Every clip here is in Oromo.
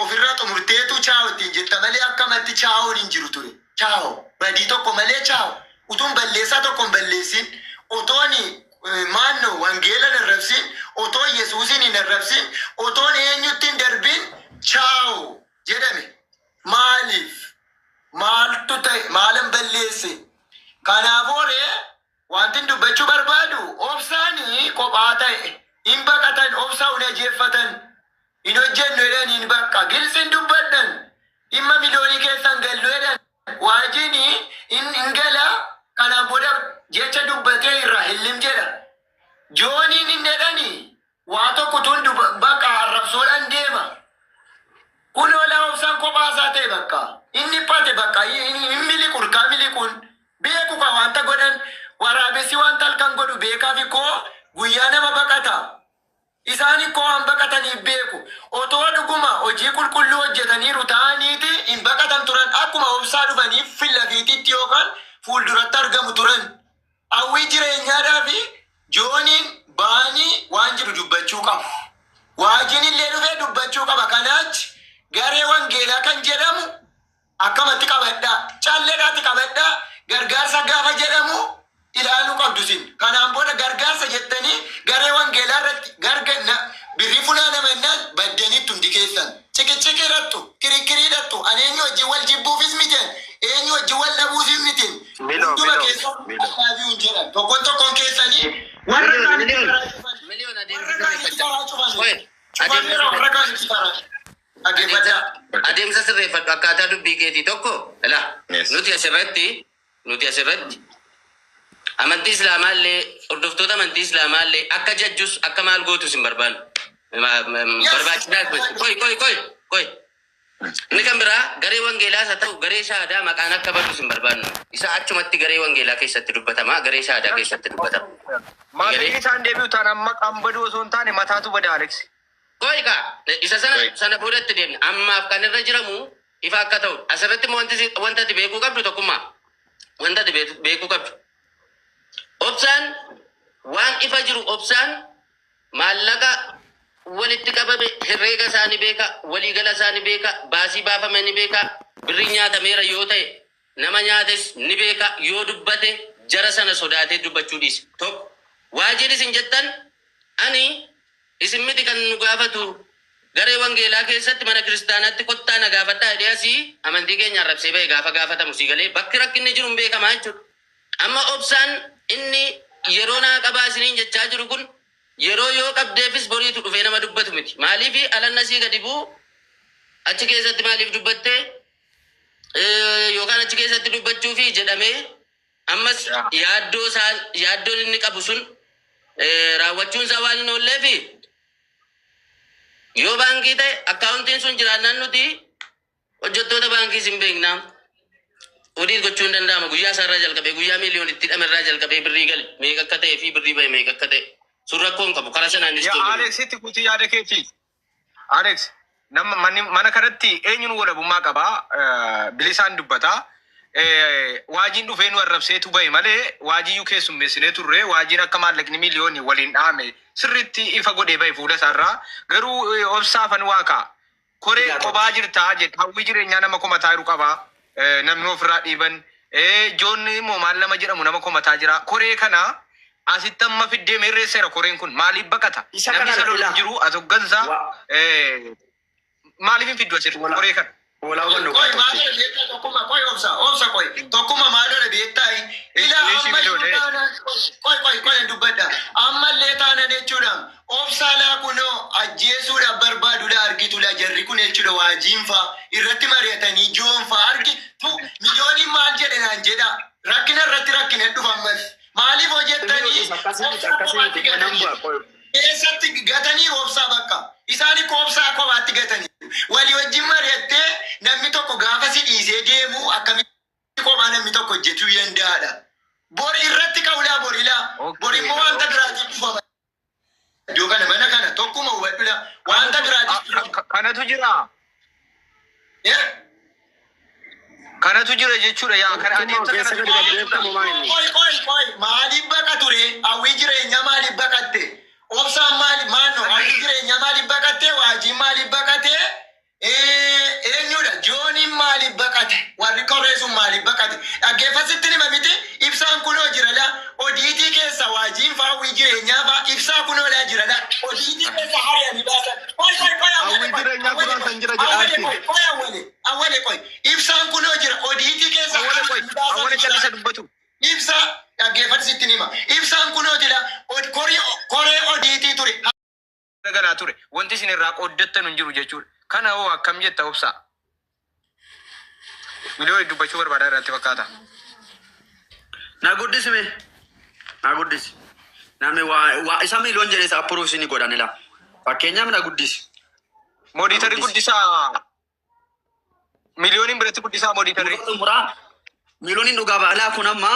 Ofirraa xumurteetu chaawo ittiin jetta malee akkamatti chaawoon hin jiru ture. Chaawo badii tokko malee chaawo utuun balleessaa tokko hin balleessin, otoon maanno wangeela hin arrabsin, otoo Yesuusin hin arrabsin, otoon eenyutti hin darbin chaawo jedhame. Maaliif? Maaltu ta'e? Maalan balleesse? Kanaafuu ree wanti dubbachuu barbaadu, obsaanii kophaa ta'e hin baqatan, obsaa hin ajeeffatan, hin hojjennu jedhaniin, bakka gilsin dubbadhan, dhimma miliyoonii keessan gallu jedhan. Waajiin hin gala, kanaan booda jecha dubbatee irraa hillim jedha. Jooniin hin jedhani, waa tokko tun bakka arrabsoodhaan deema. Kun olaa obsaan kophaa isaa ta'e, bakka inni dhiphate, bakka hin miliqu, urkaa miliquun beeku ka wanta godhan, waraabessi wanta halkan godhu beekaa fi koo guyyaa nama baqata. Isaan koo waan baqataniif beeku. Otoo dhuguma hojii qulqulluu hojjetaniiru ta'aniiti hin baqatan turan. Akkuma obsaa dhufaniif fillafiititti yookaan fuulduratti argamu turan. Hawwii jireenyaadhaa fi jooniin ba'anii waan jiru dubbachuu qabu. Waajiin illee dhufee dubbachuu qaba. Kanaachi garee wangeelaa kan jedhamu akkamatti qabadhaa. Calleedhaatti qabadhaa. Gargaarsa gaafa jedhamu ilaaluu qabdu isin. Kanaan booda gargaarsa jettanii garee wangeelaa irratti garga birrii funaanamannaan baddaniitti hundi keessan. Ciqiciqii hidhattu, kirikkirii hidhattu, ani eenyu wajjin wal jibbuufis miten, eenyu wajjin wal dhabuufis miten. Milo, Hunduma Milo, keessan Milo. dhaabii hin jedhan. Tokkoon tokkoon keessanii warra Miliyoon, kaanitti miliyoon. karaa cufan. Miliyoon adeemsa Warra kaanitti sirreeffadha. karaa cufan. Qoy, adeemsa Cufameera warra sirreeffadha. kaanitti karaa. Dhaggeeffadhaa. Adeemsa sirreeffadhu, akkaataa dubbii keetii tokko ila nuti asirratti amantii islaamaallee, hordoftoota amantii islaamaallee akka jajjus akka maal gootus hin barbaannu. Barbaachisaa qoy qoy qoy qoy. Inni kan biraa garee wangeelaas haa ta'u garee shaadaa maqaan akka badus hin barbaannu. Isa achumatti garee wangeelaa keessatti dubbatama, garee shaadaa keessatti dubbatama. Maallaqni isaan deebi'u taanaan maqaan baduu osoo hin taane mataatu bada, Alex. Qoy kaa, isa sana Qoy. sana boodatti deemna. Ammaaf kan irra jiramu ifa akka ta'u. Asirratti immoo wanta ati beekuu qabdu, tokkummaa. Wanta ati beekuu qabdu. Obsaan waan ifa jiru, obsaan maallaqa walitti qabame herreega isaa ni beeka, waliigala isaa ni beeka, baasii baafame ni beeka, birrii nyaatameera yoo ta'e nama nyaates ni beeka. Yoo dubbate jara sana sodaatee dubbachuu dhiise. Tokko waajjirri isin jettan, ani isin miti kan nu gaafatu, garee wangeelaa keessatti mana kiristaanaatti kottaa na gaafadhaa jedhee asii amantii keenya arrabsee ba'e gaafa gaafatamu sii galee bakki rakkinni jiru hin beekamaa jechuudha. Amma obsaan inni yeroo naa qabaa isiniin jechaa jiru kun yeroo yoo qabdeefis boriitu dhufee nama dubbatu miti. Maaliif alanna sii gadi bu'u achi keessatti maaliif dubbattee yookaan achi keessatti dubbachuufi jedhamee ammas yaaddoo isaa, yaaddoon inni qabu sun raawwachuun isaa waan hin oolleefi, yoo baankii ta'e akkaawuntiin sun jiraannaan nuti hojjettoota baankiis hin beekna. Odii gochuun danda'ama, guyyaa isaarraa jalqabee, guyyaa miiliyoon itti hidhame irraa jalqabee, birrii gale meeqa akka ta'ee fi birrii ba'e meeqa akka ta'e sun rakkoo hin qabu karaa sanaanis Yaa tolu. Alexitti kutii yaada keeti. Alex, nama mana kanatti eenyuun walabummaa qabaa, bilisaan dubbataa. Waajiin dhufee nu arrabseetu bahe malee waajiyyuu keessummeessinee turre. Waajiin akka maallaqni miiliyoonii waliin dhahame sirriitti ifa godhee bahe fuula isaarraa. Garuu obsaafan waa ka'a. Koree qobaa jirtaa jedhe, hawwii jireenyaa nama komataa jiru qabaa. Namni ofirraa dhiiban. Joonni immoo maal nama jedhamu nama komataa jira. Koree kana asitti amma fiddee meerreesseera koreen kun maaliif baqata? Isa Namni kana isa lolu ilaa. hin jiru as hoggansaa maaliif hin fiddu asirratti Wala koree kana? Walaa hubannu Qoy kaa maal tochi. beektaa, tokkuma qoy, obsa obsa, qoy, tokkuma maal beektaa, ilaa Meeshii amma iyyuu miliyoonee. taanaan, qoy qoy qoy, dubbadha, ammallee taanan jechuudha, obsaa laa kunoo ajjeesuudhaaf barbaadudha, argitudha, jarri kun jechuudha, waajiin faa irratti mari'atanii, joon faa argitu, miliyooniin maal jedhe naan jedha, rakkina irratti rakkina dhufa. Ammas maaliif hojjettanii Akkasii miti, obsaa akkasii kophaatti miti, kanan gatanii bu'a qoy. keessatti gatanii, obsaa bakka isaan obsaa kophaatti gatanii walii wajjin mari'attee, namni tokko gaafa si dhiisee deemu akkamitti kophaa namni tokko hojjechuu danda'aadha. Bor irratti ka'ulaa, borilaa bor immoo wanta biraatiin dhufama. Iddoo kana, mana kana, tokkuma hubadhula, wanta biraatiin dhufama. Kanatu jira. Eh? Kanatu jira jechuudha, yaa kana Tokkummaa adeemsa keessa kanatu gadi jira jechuudha. gaddeeffamu maa inni? Qoy qoy qoy, maaliif baqa ture? Hawwii jireenyaa maaliif baqatte? Obsaan maali maanno hawwii jireenyaa maaliif baqatte? Waajiin maaliif baqate? irraa qooddattan hin jiru jechuudha. Kana hoo akkam jetta obsaa? Miliyoon dubbachuu barbaadaa irratti fakkaata. Na guddisi mee. Na guddisi. Namni waa isa miiliyoon jedhee isa approve isinii godhan ila. Fakkeenyaaf na guddisi. Moderatorri guddisaa. Miliyooniin biratti guddisaa moderatorri. Xumuraa miiliyooniin dhugaa baalaa kun amma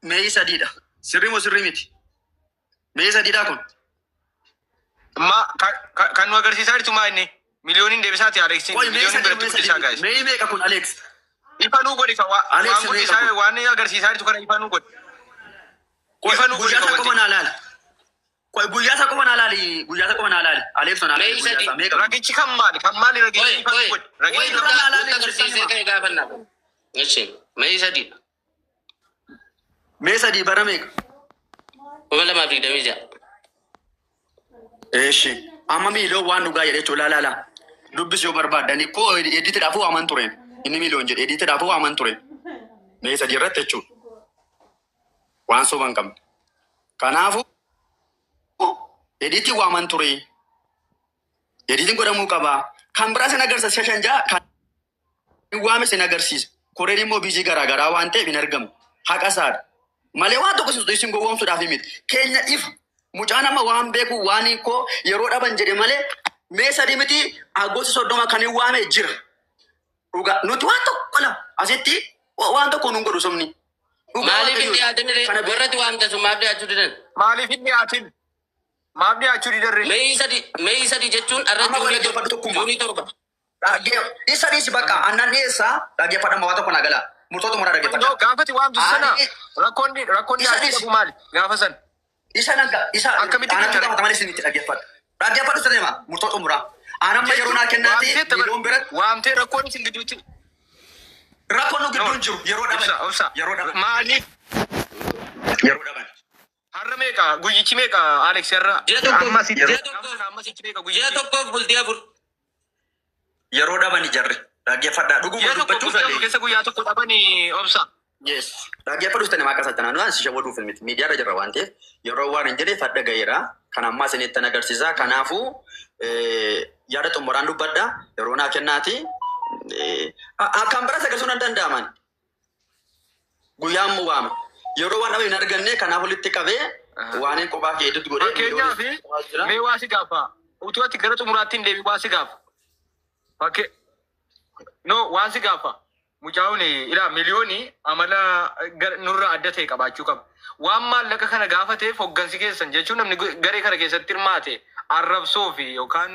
May 3dha. Sirrii moo sirrii miti? May 3dha kun. Ma kan nu agarsiisaa jirtu maa inni? Miliyooniin deebisaati Aleksiin. Qoy May Miliyooniin 3 biratti May guddisaa 3. guys. May meeqa kun Alex? Ifa nuu godhi ka Alex waan meeqa guddisaa kun? waan agarsiisaa jirtu kana ifa nuu godhi. Qoy Ifa nuu godhi guyyaa ka isaa qofa wanti. naa laali. Qoy guyyaa isaa qofa naa laali. Guyyaa isaa qofa naa laali. Alex naa laali May guyyaa 3. isaa meeqa kun? Ragichi kan maali? Kan maali ragichi Qoy ifa nuu qoy godhi. qoy Ragichi kan Dura naa nutta laali nutta agarsiisee sirriitti ka'e gaafannaa. Ishi May 3. May 3 bara meeqa? 2026. Eeshi. Amma miiliyoon waan dhugaa jedhe jechuudha laala. Dubbis yoo barbaaddani koo editiidhaafuu waaman ture. Inni miiliyoon jedhe editiidhaafuu waaman ture. May 3 irratti jechuudha. Waan soba hin qabne. Kanaafuu editii waaman ture. Editiin godhamuu qaba. Kan biraa sin agarsiisa shashan ja'a kan waame sin agarsiisa. Koreen immoo busy garaa garaa waan ta'eef hin argamu. Haqa isaadha. Malee waan tokko isin gowwoomsuudhaaf miti. Keenya ifa. Mucaan amma waan beeku waan koo yeroo dhaban jedhe malee May 3 miti August 30 kan hin waame jira. Dhugaa nuti waan tokko lama asitti waan tokko nun godhu sobni. Dhugaa Maaliif hin Waaqayyooti. dhiyaatin Kana beeku. warratti waamte sun maaf dhiyaachuu didan? Maaliif hin dhiyaatin? Maaf dhiyaachuu didarre? May 3 May 3 jechuun har'a Amma June dhaggeeffadhu tokkummaa. June 7. Isa dhiisi bakka annan dhiyeessaa dhaggeeffadha amma waa tokko naa galaa. Murtoo xumuraa No dhaggeeffadha. gaafati waamtu sana Ani rakkoon isa dhiyaachuu dhiisi. dhabu maali? Gaafa san. Isa naga isa Akkamitti anatu galchare? gaafata malee isin itti dhaggeeffadha. Dhaggeeffadhu isa deema murtoo xumuraa. An amma yeroo naa kennaati Waamtee tapha- miiliyoon biratti waamtee rakkoon isin gidduutti. Rakkoon nu gidduu No. hin jiru yeroo dhaban. Obsa obsa. Yeroo dhaban. Maaliif Yeroo dhaban. har'a meeqa guyyichi meeqa Alex har'a? Ji'a tokkoof Amma sitti ji'a gaafa tokkoof sana amma sitti meeqa ji'a guyyichi? tokkoof bultii 4. Yeroo dhabani jarri. Dhaggeeffadhaa. Dhuguma Ji'a tokko dubbachuuf bultii 4 dandeenya. keessa guyyaa tokko dhabanii obsa. Yes. Dhaggeeffadhu tani maaqa isaatti naannoo si shawwaduuf miti. Miidiyaarra jirra waan ta'eef yeroo waan hin jedheef adda gaheera. Kan ammaa isinitti agarsiisa. Kanaafuu yaada xumuraan dubbadha. Yeroo naa kennaati. Kan biraas agarsiisuun hin danda'aman. Guyyaa ammoo waama. Yeroo waan dhabe hin arganne kanaaf walitti qabee waan hin kophaa kee edit godhee Fakkeenyaaf jira. mee waa si gaafa. Utuu ati gara xumuraatti hin deebiin waa si gaafa. Fakkee no waan si gaafa. Mucaa'uun ilaa miliyoonii amala nurraa adda ta'e qabaachuu qaba. Waan maallaqa kana gaafateef hoggansi keessan jechuun namni garee kana keessatti hirmaate arrabsoo fi yookaan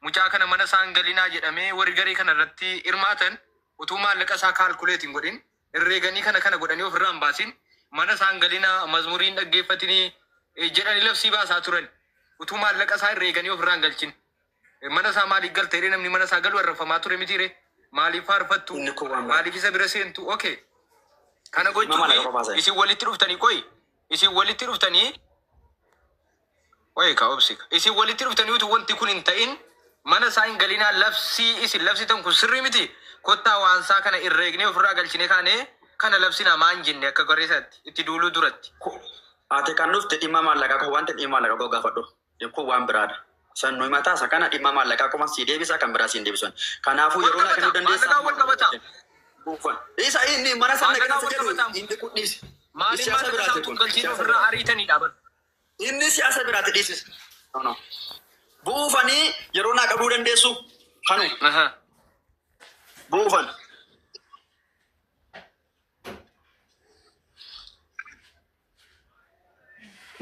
mucaa kana mana isaan galinaa jedhamee warri garee kana irratti hirmaatan utuu maallaqa isaa calculate hin godhin herreeganii kana kana godhanii ofirraa hin baasin mana isaan galinaa mazmuriin dhaggeeffatinii jedhanii labsii baasaa turan utuu maallaqa isaa herreeganii ofirraa hin galchin. Mana isaa maaliif galta jedhee namni mana isaa galu arrabfamaa ture mitiire maaliif faarfattu Inni kun waan biraa. maaliif isa bira seentu okay. Kana Nama maallaqa gochuuf qofa haasa'e. isin walitti dhuftanii qoy isin walitti dhuftanii qoy ka obsika isin walitti dhuftanii utuu wanti kun hin ta'in mana isaa hin galinaa labsii isin labsitan kun sirrii miti kottaa waan isaa kana herreegnee ofirraa galchine kaane kana labsinaa maan jenne akka garee isaatti itti duuluu duratti. Ati kan dhufte dhimma maallaqaa koo wanti dhimma maallaqaa koo gaafadhu. Kun waan biraadha. San nuyi mataa isa kana dhimma maallaqaa qofa sii deebisa kan biraa siin deebisan. Kanaafuu Wal yeroo naa qabata kennuu dandeessaa. maallaqaan wal qabata Buufan. Isa inni mana sana maallaqaan keessa wal jedhu qabata inni kun dhiisi. maaliif Siyaasa maallaqa isaa biraati utuu kun. hin galchiin Siyaasa ofirraa biraati. ariitanii dhaaban. Inni siyaasa biraati dhiisis. No, no. Buufanii yeroo naa qabuu dandeessu. Kanu buufan.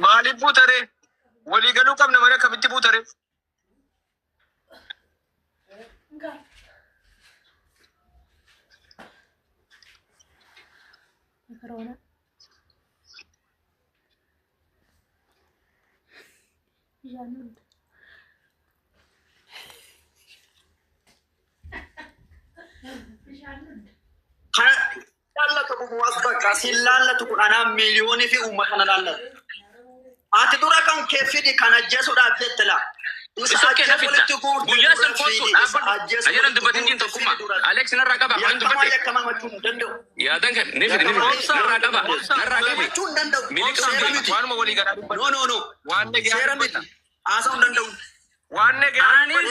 Maaliif buutaree? Walii galuu qabna malee akkamitti buutaree? Corona. Bishaan hunda. Bishaan hunda. Kana laallatu kun was bakka si laallatu kun anaa miiliyoonii fi uummata na laallatu. Ati dura kan kee fidi kan ajjeesuudhaaf jette laa. Isa Isa keessa ajjeesu fidda. walitti guurte Guyyaa dura san kootu fidi. Isa dhaabbadhu. ajjeesu Ajaran walitti dubbatin guurte tokkummaa. fidi dura. Alex narraa qaba. Afaan Yakkamaa dubbadhe. yakkamaa machuu hin danda'u. Yaadan kan ni fidi ni fidi. Obsa Narraa qaba. obsa Narraa qabi. Himachuu hin danda'u. Miliqsa Seera beeka. miti. Waanuma walii galaa No dubbadha. no no. Waan dhagaa Seera dubbadha. miti. Haasa'uu hin danda'u. Waan nagaa Anis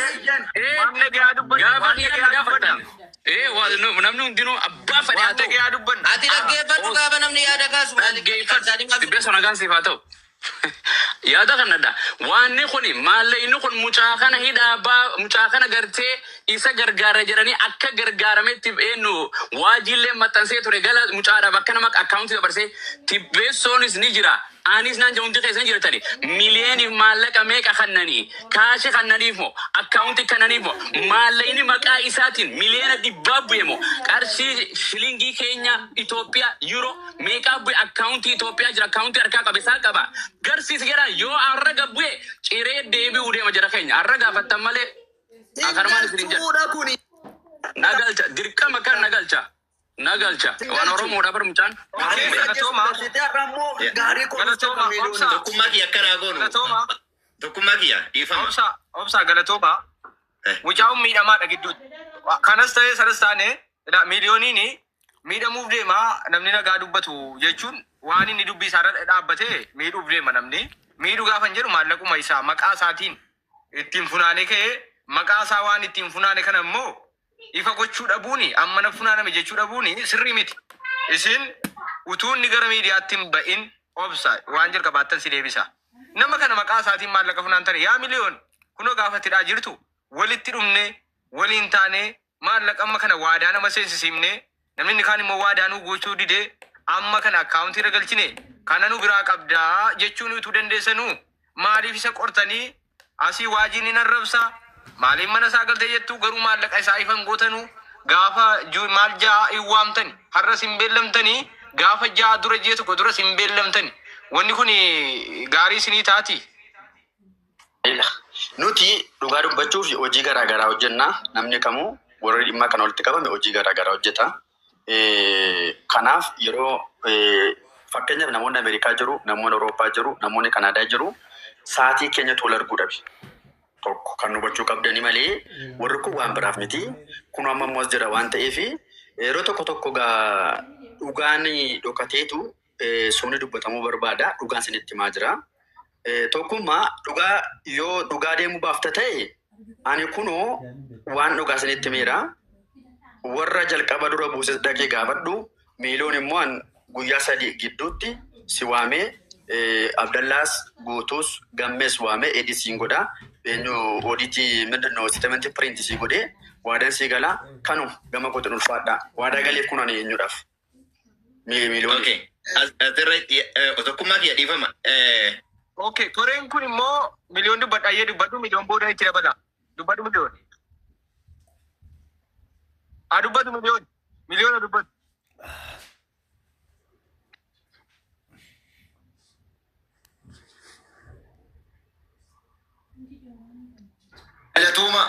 waan nagaa dubbanna. gaafa Waan kiyya na nagaa gaafattan. dubbanna. Namni hundinuu abbaa fedhe haa Waan ta'u. nagaa dubbanna. Ati dhaggeeffadhu gaafa namni yaada kaasu maali? Dhaggeeffadhu. Dubbii sana nagaan siif haa ta'u. Yaada kanadha. Waanni kun maallaqni kun mucaa kana hidhaa baa mucaa kana gartee isa gargaara jedhanii akka gargaarametti eenyu waajiillee maxxansee ture gala mucaadhaaf akka nama akkaawuntii dabarsee tibbeessoonis ni jira. Anis naan jedhu hundi keessan jirtani. Miliyooniif maallaqa meeqa kannanii kaashii kannaniif moo akkaawuntii kannaniif moo maallaqni maqaa isaatiin miliyoona 100 bu'e moo qarshii shilingii keenya Itoophiyaa yuuroo meeqaa bu'e akkaawuntii Itoophiyaa jira akkaawuntii harkaa qabe isaa qaba. Garsiis jedha yoo har'a bu'e ciree deebi'uu deema jira keenya har'a gaafattan malee akanumaan isin hin jedhu. Galchuudha kuni. Nagalcha dirqama kan nagalcha nagalcha waan Oromoodha bar mucaan. Okay, galatooma. Gaarii Galatooma. Obsa. Tokkummaa kiyya akkanaa goonu. Galatooma. Tokkummaa kiyya dhiifama. Obsa. Obsa galatooma. Mucaan miidhamaadha gidduutti. Kanas ta'ee sanas taane miiliyooniin miidhamuuf deema namni nagaa dubbatu jechuun waan inni dubbii isaarra dhaabbatee miidhuuf deema namni. Miidhuu gaafa hin jedhu maallaquma isaa maqaa isaatiin ittiin funaanee ka'ee maqaa isaa waan ittiin funaane kana immoo ifa gochuu dhabuuni amma na funaaname jechuu dhabuuni sirrii miti. Isin utuu inni gara miidiyaatti hin ba'in obsa waan jalqabaattan si deebisa. Nama kana maqaa isaatiin maallaqa funaantan yaa miliyoon kunoo gaafa jirtu walitti dhumne waliin taane maallaqa amma kana waadaa nama seensisiifne namni inni kaan immoo waadaa nuu gochuu didee amma kana akkaawuntii irra galchine kana nu biraa qabdaa jechuun utuu dandeessanuu maaliif isa qortanii asii waajiin hin arrabsa maaliif mana isaa galtee jettu garuu maallaqa isaa ifan gootanuu gaafa maal ja'a hin waamtani har'as hin beellamtanii gaafa ja'a dura ji'a tokko duras hin beellamtani wanni kun gaarii isinii taati. Nuti dhugaa dubbachuuf hojii garaa garaa hojjenna. Namni kamuu warri dhimma kana walitti qabame hojii garaa garaa hojjeta. Kanaaf yeroo fakkeenyaaf namoonni Ameerikaa jiru, namoonni Awurooppaa jiru, namoonni Kanaadaa jiru sa'aatii keenyatu wal arguu dhabe. Tokko kan hubachuu qabdani malee warri kun waan biraaf miti. Kun amma immoo as jira waan ta'eef yeroo tokko tokko gaa dhugaan dhokateetu sobni dubbatamuu barbaada. Dhugaan isinitti himaa jira. Tokkummaa dhugaa yoo dhugaa deemuu baafta ta'e ani kunoo waan dhugaa isinitti himeera. Warra jalqaba dura buuses dhaqee gaafadhu. Miiliyoon immoo an guyyaa 3 gidduutti si waamee Abdallaas guutuus gammees waamee edit siin godha. Eenyu odiitii ምንድን ነው statement print sii godhee waadaan sii galaa kanu gama kootiin ulfaadha. Waadaa galeef kun ani eenyuudhaaf? Miiliyoon. Okay. Asirratti tokkummaa kiyya dhiifama. Okay, koreen kun immoo miliyoon dubbadha dubbadhu miliyoon booda itti dabala. Dubbadhu miliyoon. Haa dubbatu miliyoon. Miliyoona dubbatu. Galatooma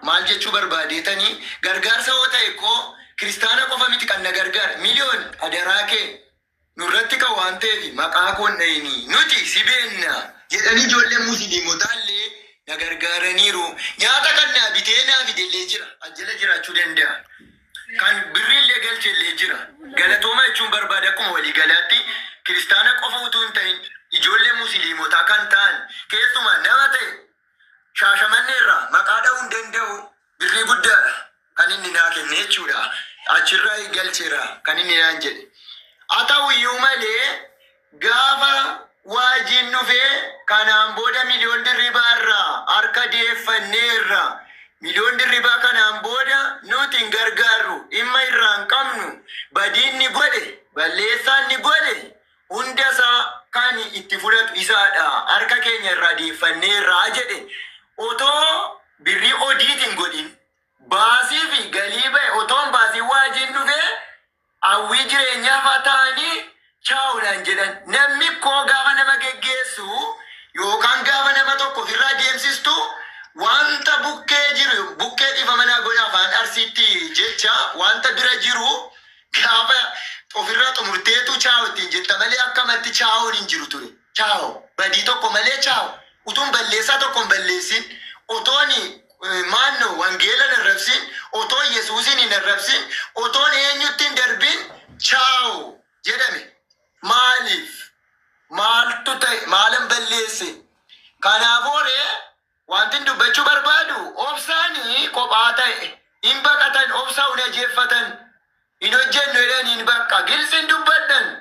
maal jechuu barbaadeetanii gargaarsa yoo ta'e koo kiristaana qofa miti kan na gargaara miliyoon adaraa kee nurratti kan waan ta'eef maqaa koon dhayini nuti si beenna jedhanii ijoollee musliimotaa illee na gargaaraniiru. Nyaata kan naa bitee naa fidellee jira ajjala jiraachuu danda'a. Kan birrii illee galche illee jira. Galatooma jechuun barbaada akkuma waliigalaatti kiristaana qofa utuu hin ta'in ijoollee musliimotaa kan ta'an keessumaa nama ta'e Shaashamannee irraa maqaa dha'uu hin danda'u birrii guddaadha kan inni naa kenne jechuudha. Achirraa galcheera kan inni naan jedhe. Haa ta'u iyyuu malee gaafa waajiin dhufee kanaan booda miliyoon dirribaa irraa harka deeffanneerra. Miliyoon dirribaa kanaan booda nuti hin gargaarru dhimma irraa hin qabnu badiin ni godhe balleessaan ni godhe hunda isaa kan itti fudhatu isaadha harka keenya irraa deeffanneerraa jedhe. Otoo birrii odiitiin godhin baasii fi galii ba'e otoon baasii waajiin dhufee hawwii jireenyaa fa'aa ta'anii chaawulaan jedhan namni koo gaafa nama geggeessu yookaan gaafa nama tokko ofirraa deemsistu wanta bukkee jiru bukkee dhiifama naa godha afaan arsiitti jecha wanta bira jiru gaafa ofirraa xumurteetu chaawu ittiin jetta malee akkamatti chaawuun hin jiru ture. Chaawu badii tokko malee chaawu utuun balleessaa tokko hin balleessin otoon maanno wangeela hin arrabsin otoon Yesuusin hin arrabsin otoon eenyutti hin darbin chaawu jedhame. Maaliif? Maaltu ta'e? Maalan balleesse? Kanaafuu ree wanti dubbachuu Kophaa ta'e hin baqatan, obsaa hin ajeeffatan, hin hojjennu jedhaniin bakka gilsin dubbadhan.